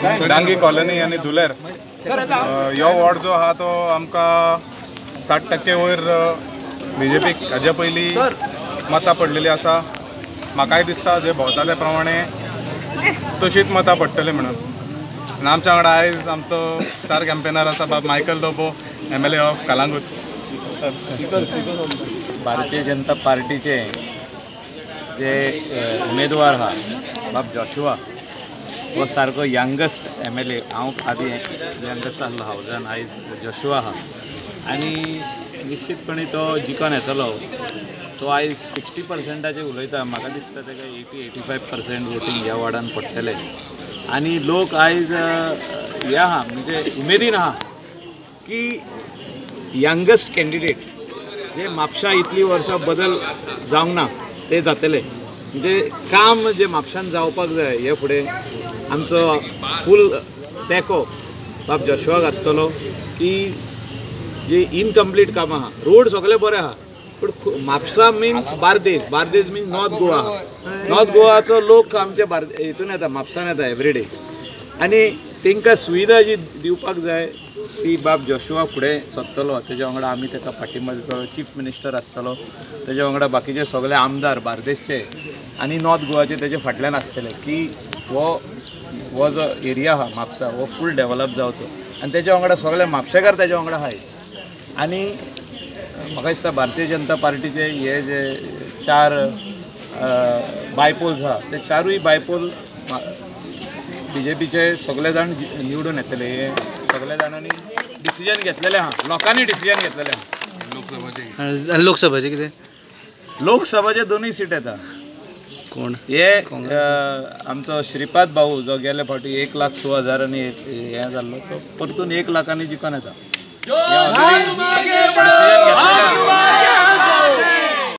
Dangi colony आनी धुलेर ह्यो ward जो आहा तो आमकां 60% वयर बीजेपीक हाजे पयलीं मतां पडलेली आसा. म्हाकाय दिसता जे भोंवता त्या प्रमाणे तशीच मतां पडटली म्हणून. आनी आमच्या वांगडा आयज आमचो स्टार कॅम्पेनर आसा बाब Michael Lobo, MLA of Calangute. Bharatiya Janata पार्टीचे जे उमेदवार आहा बाब जॉशुआ हो सारको यंगस्ट MLA. हांव आदी यंगस्ट आसलो हावजान, आयज जॉशुआ आहा आनी निश्चितपणे तो जिखून येतलो. तो आयज 60%चेर उलयता. म्हाका दिसता ताका 80-85% वोटींग ह्या वॉर्डान पडटलें. आनी लोक आयज हे आहा, म्हणजे उमेदीन आहा की यंगस्ट कॅन्डिडेट जे म्हापशा इतली वर्सां बदल जावंक ना ते जातले. म्हणजे काम जे म्हापशान जावपाक जाय हे फुडें आमचो फूल तेंको बाब जॉशुआक आसतलो की जे इनकम्प्लीट कामां आहा, रोड सगळे बरे आहा पूण Mapusa means Bardez, Bardez means North Goa. North गोवाचो लोक आमच्या हितून येता, म्हापसान येता एवरीडे आनी तांकां सुविधा जी दिवपाक जाय ती बाब जॉशुआ फुडें सोदतलो. तेज्या वांगडा आमी ताका पाठिंबा दितलो. चीफ मिनिस्टर आसतलो, तेज्या वांगडा बाकीचे सगळे आमदार बार्देसचे आनी नॉर्थ गोवाचे तेजे फाटल्यान आसतले की हो हो जो एरिया आहा म्हापसा हो फूल डेवलप जावचो. आनी तेज्या वांगडा सगळे म्हापशेकार तेज्या वांगडा आहाय. आनी म्हाका दिसता भारतीय जनता पार्टीचे हे जे 4 बायपोल्स आहा ते 4ूय बायपोल बीजेपीचे सगळे जाण निवडून येतले. हे सगळे जाणांनी डिसिजन घेतलेले आहा, लोकांनी डिसिजन घेतलेले आहा. लोकसभाचे कितें? लोकसभाचे 2 सीट येता. कोण हे आमचो श्रीपाद भाऊ जो गेले फावटी 1,06,000 हे जाल्लो तो परतून 1 लाखांनी जिखून येता. डिसिजन